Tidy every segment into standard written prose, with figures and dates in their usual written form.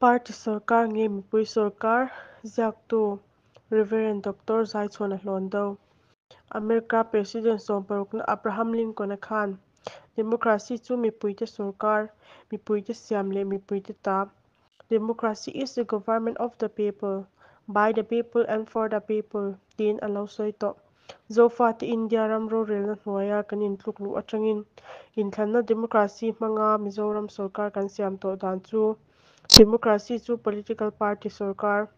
Party Sawrkar nge Mipui Sawrkar? Ziaktu, Rev. Doctor Zaichhawna Hlawndo. America President sawmparukna Abraham Lincoln-a khan, Democracy chu mipuite sawrkar, mipuite siam leh mipuite ta, Democracy is the government of the people, by the people and for the people, tiin a lo sawi tawh. Zofate India ram rorelna hnuaia kan intluk luh atangin inthlanna democracy hmanga Mizoram sawrkar kan siam tawh dan chu Democracy chu political party sawrkar,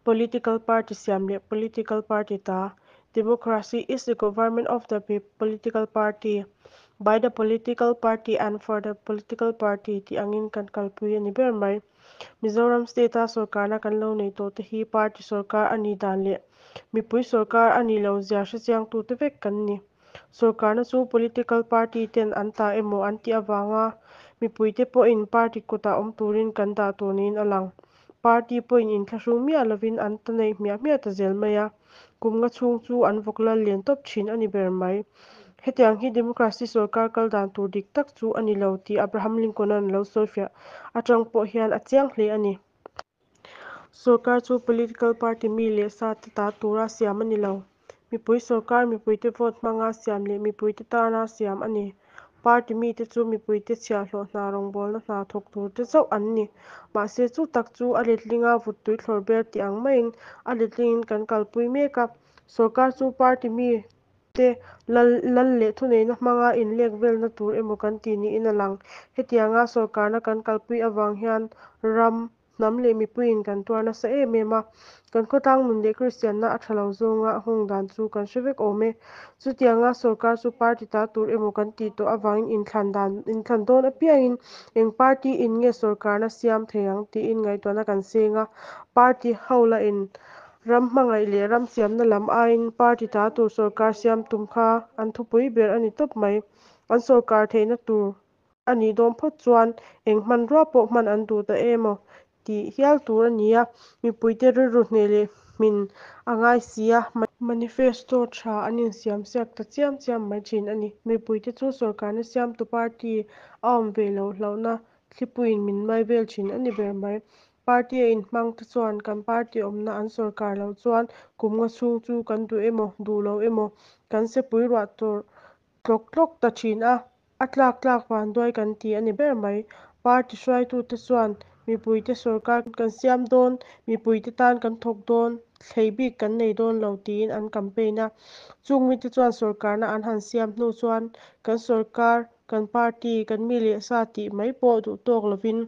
political party siam leh political party ta, Democracy is the government of the political party, by the political party and for the political party tih angin kan kalpui a ni ber mai. Mizoram state-a sawrkarna kan lo nei tawh te hi party sawrkar a nih dan leh mipui sawrkar a nih loh zia hrechiangtute vek kan ni. Sawrkarna chu political party ten an ta emaw an tih avanga mipuite pawhin party kutah awm turin kan dah tur niin a lang. Party pawhin inthlahrung miah lovin an ta neih hmiah hmiah ta zel mai a, kum nga chhung chu an vawk lal lian tawp thin a ni ber mai. Hetiang hi democracy sawrkar kal dan tur dik tak chu a ni lo tih Abraham Lincoln-a'n a lo sawifiah atang pawh hian a chiang hle a ni. Sawrkar chu political party mi leh sa te ta tura siam a ni lo. Mipui sawrkar mipuite vote hmanga siam leh mipuite tana siam a ni. Party mite chu mipuite chhiahhlawh hna rawngbawlna hna thawk turte chauh an ni. Mahse chu tak chu a letlinga vuttui thlawr ber tih ang maiin a letlingin kan kalpui mek a. Sawrkar chu party mi te lal lal leh thuneihna hmanga inlek velna tur emaw kan ti niin a lang. Hetianga sawrkarna kan kalpui avang hian ram, hnam leh mipuiin kan tuar nasa em em a. Kan khawtlang nun leh Kristianna a tha lo zawnga a nghawng dan chu kan hre vek awm e. Chutianga sawrkar chu party ta tur emaw kan tih tawh avangin inthlan dan inthlan dawn apiangin eng party in nge sawrkarna siam thei ang tiin ngaihtuahna kan seng a. Party ho lahin Ram hmangaih leh ram siamna lam aiin party ta tur sawrkar siam tum kha an thupui ber a ni tawp mai. An sawrkar theihna tur a nih dawn phawt chuan eng hmanrua pawh hman an duh ta emaw tih hial tur a ni a, mipuite rilru hneh leh hmin a ngai si a. Manifesto tha an insiam siak ta chiam chiam mai thin a ni. Mipuite chu sawrkarna siamtu party a awm ve loh hlauhna thlipuiin min mai vel thin a ni ber mai. Party a inhmang te chuan kan party awmna an sawrkar loh chuan kum nga chhung chu kan duh emaw duh lo emaw kan sepui ruah tur tlawk tlawk ta thin a, a tlak tlak vanduai kan ti a ni ber mai. Party hruaitute chuan mipuite sawrkar kan siam dawn, mipuite tan kan thawk dawn, thlei bik kan nei dawn lo tiin an campaign a. Chung mite chuan sawrkarna an han siam hnu chuan kan sawrkar Kan party, kan mi leh sa tih mai pawh duh tawk lovin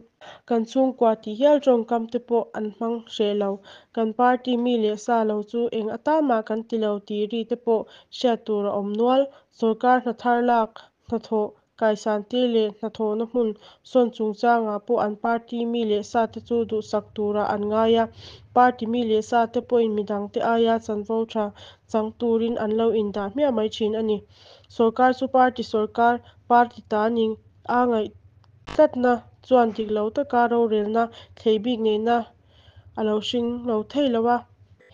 kan chhungkua tih hial tawngkam te pawh an hmang hreh lo. Kan party mi leh sa lo chu eng atan mah kan ti lo tih ri te pawh hriat tur a awm nual. Sawrkar hna thar lak, hnathawh kaisan tir leh hnathawhna hmun sawn chungchangah pawh an party mi leh sa te chu duhsak turah an ngai a. Party mi leh sa te pawhin midangte aia chanvo tha chang turin an lo indah hmiah mai thin a ni. Sawrkar chu party sawrkar, party ta ni a ngaih tlatna chuan dik lo taka rorelna thlei bik neihna a lo hring lo thei lo a,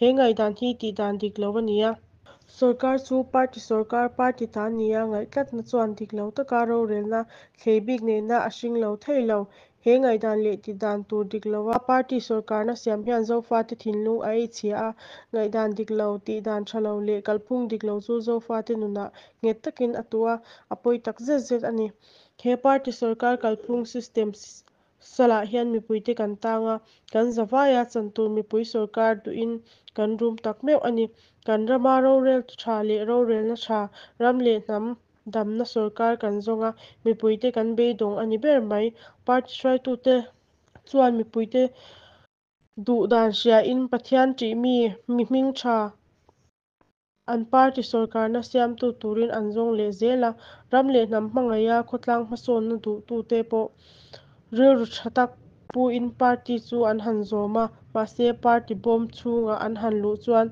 he ngaihdan hi tih dan dik lo a ni a. Sawrkar chu party sawrkar, party ta ni a ngaih tlatna chuan dik lo taka rorelna thlei bik neihna a hring lo thei lo. He ngaihdan leh tihdan tur dik lova party sawrkarna siam hian Zofate thinlung a ei chhia a, ngaihdan dik lo, tihdan tha lo leh kalphung dik lo chu Zofate nunah nghet takin a tuh a, a pawi tak zet zet a ni. He party sawrkar kalphung system salah hian mipuite kan tang a, kan zavaia chan tur mipui sawrkar duhin kan rum tak meuh a ni. Kan rama roreltu tha leh rorelna tha, ram leh hnam Damna sawrkar kan zawng a, mipuite kan beidawng a ni ber mai. Party hruaitute chuan mipuite duh dan hriain Pathian ṭih mi, mi hming ṭha an party sawrkarna siamtu turin an zawng leh zel a. Ram leh hnam hmangaiha khawtlang hmasawnna duhtute pawh rilru ṭha tak puin party chu an han zawm a, mahse party bawm chhungah an han luh chuan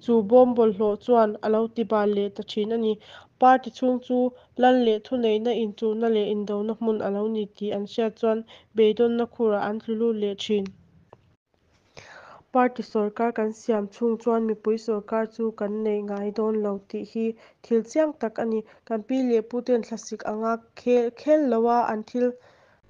chu bawm bawlhhlawh chuan a lo ti bal leh ta thin a ni. Party chhung chu lal leh thuneihna inchuhna leh indona hmun a lo ni tih an hriat chuan beidawnna khurah an tlu lut leh thin. Party sawrkar kan siam chhung chuan mipui sawrkar chu kan neih ngai dawn lo tih hi thil chiang tak a ni. Kan pi leh puten thlasik anga khel khel loa an thil.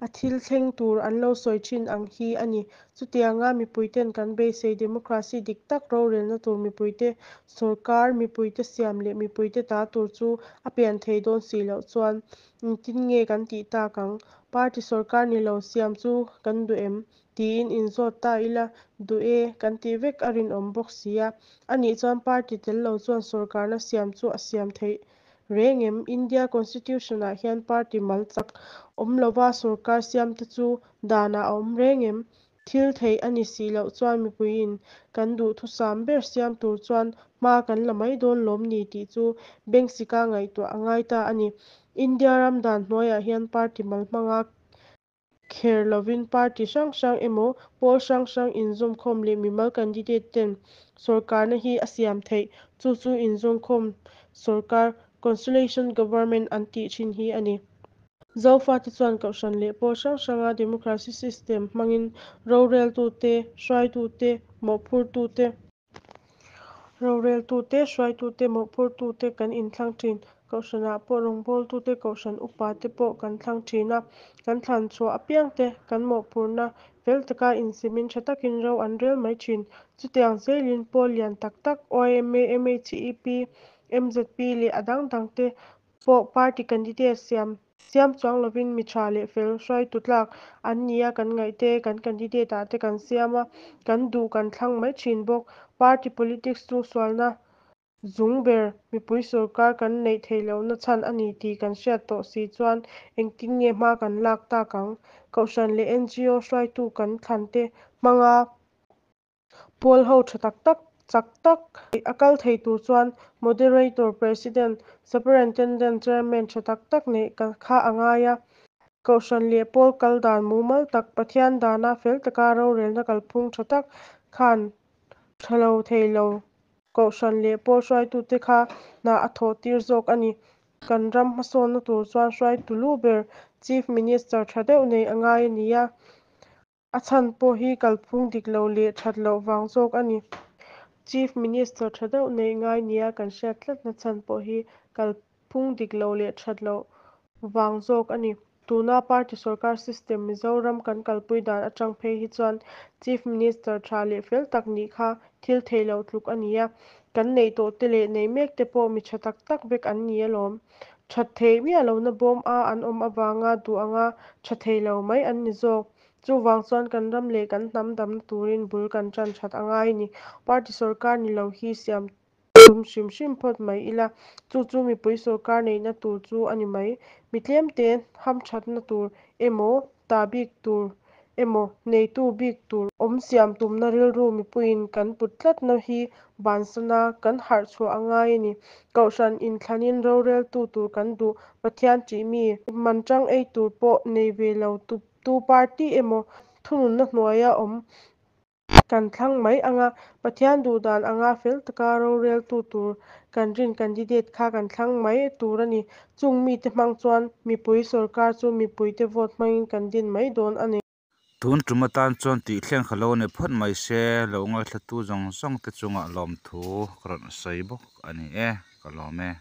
A thil thleng tur an lo sawi thin ang hi a ni. Chutianga mipuiten kan beisei democracy dik tak, rorelna tur mipuite sawrkar, mipuite siam leh mipuite ta tur chu a pian thei dawn si loh chuan engtin nge kan tih tak ang? Party sawrkar ni lo siam chu kan duh em? Tiin inzawt ta ila, duh e kan tih vek a rinawm bawk si a. A nih chuan party tel lo chuan sawrkarna siam chu a siam theih reng em? India Constitution-ah hian party mal chak awm lova sawrkar siamte chu danah a awm reng em? Thil theih a ni si loh chuan mipuiin kan duhthusam ber siam tur chuan hma kan la mai dawn lawm ni tih chu bengsika ngaihtuah a ngai ta a ni. India ram dan hnuaiah hian party mal hmanga kher lovin party hrang hrang emaw pawl hrang hrang inzawmkhawm leh mimal candidate ten sawrkarna hi a siam theih, chu chu inzawmkhawm sawrkar, Consolation Government, an tih thin hi a ni. Zofate chuan kohhran leh pawl hrang hranga democracy system hmangin roreltute, hruaitute, mawhphurtute, Roreltute, hruaitute, mawhphurtute kan inthlang thin. Kohhranah pawh rawngbawltute, kohhran upate pawh kan thlang thin a. Kan thlan chhuah apiangte kan mawhphurhna fel taka insimin tha takin ro an rel mai thin. Chutiang zelin pawl lian tak tak yma, MHEP, mzp leh a dang dangte pawh party candidate siam siam chuang lovin mi tha leh fel hruaitu tlak an nia kan ngaihte kan candidate ah te kan siam a, kan duh kan thlang mai thin bawk. Party politics chu sualna zung ber mipui sawrkar kan neih theih lohna chhan a ni tih kan hriat tawh si chuan engtin nge hma kan lak tak ang? Kohhran leh ngo hruaitu kan thlante hmanga Pawl ho tha tak tak, chak tak a kal thei tur chuan Moderator, President, Superintendent, Chairman tha tak tak neih kha a ngai a. Kohhran leh pawl kal dan mumal tak, Pathian dana fel taka rorelna kalphung tha tak khan tha lo thei lo kohhran leh pawl hruaitute kha hna a thawh tir zawk a ni. Kan ram hmasawnna tur chuan hruaitu lu ber Chief Minister tha deuh neih a ngai a nia. A chhan pawh hi kalphung dik lo leh that loh vang zawk a ni. Chief Minister tha deuh neih ngai nia kan hriat tlatna chhan pawh hi kalphung dik lo leh that loh vang zawk a ni. Tuna party sorkar system Mizoram kan kalpui dan atang phei hi chuan Chief Minister tha leh fel tak nih kha thil theih loh tluk a ni a. Kan neih tawh te leh nei mek te pawh mi tha tak tak vek an ni alawm. That theih miah lohna bawm a an awm avanga duh anga tha thei lo mai an ni zawk. Chuvang chuan kan ram leh kan hnam damna turin bul kan tan that a ngai ni. Party sorkar ni lo hi siam tum hrim hrim phawt mai ila, chu chu mipui sorkar neihna tur chu a ni mai. Mi tlemte hamthatna tur emaw, ta bik tur emaw, neitu bik tur awm siam tumna rilru mipuiin kan put tlatna hi bansana kan harh chhuah a ngai a ni. Kohhran inthlanin roreltu tur kan duh Pathian tih mi, manchang ei tur pawh nei ve lo Tu party emaw thununna hnuaia awm kan thlang mai anga, Pathian duhdan anga fel taka roreltu tur kan rin candidate kha kan thlang mai tur a ni. Chung mite hmang chuan mipui sorkar chu mipuite vote hmangin kan din mai dawn a ni. Tun tum atan chuan tih thleng kha lo ni phawt mai se, lo ngaithlatu zawng zawng te chungah lawmthu ka rawn sawi bawk a ni e, ka lawm e.